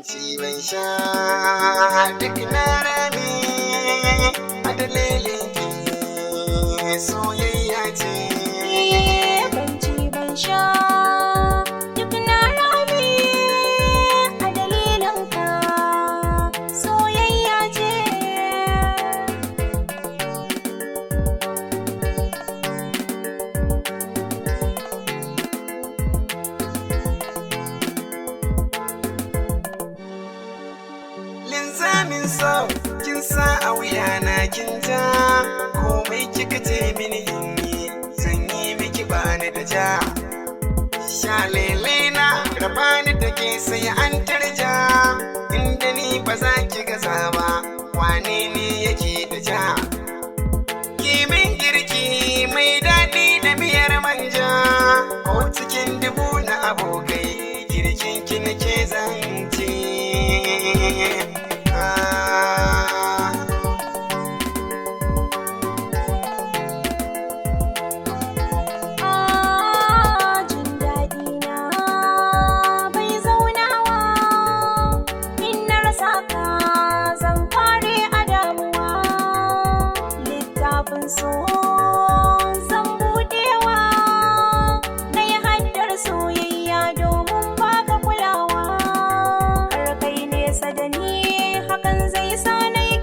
Ci ban sha duk na rame a dalilin ki, soyayya ce. Ban ci ban sha duk na rame a dalilin ka, soyayya ce. Linzamin so kin sa a wuyana kin ja, komai kika ce mini in yi zan yi miki, bani da ja. Shalele na raba ni da ke sai an tarja, inda ni ba za ki gaza ba, wane ne yake da ja? Kimin girki mai daɗi da miyar manja, ko cikin dubu na abokai girkin ki nake zance. Ah. Ah, jin daɗi na bai zaunawa, in na rasa ka zan kare a damuwa. Littafin so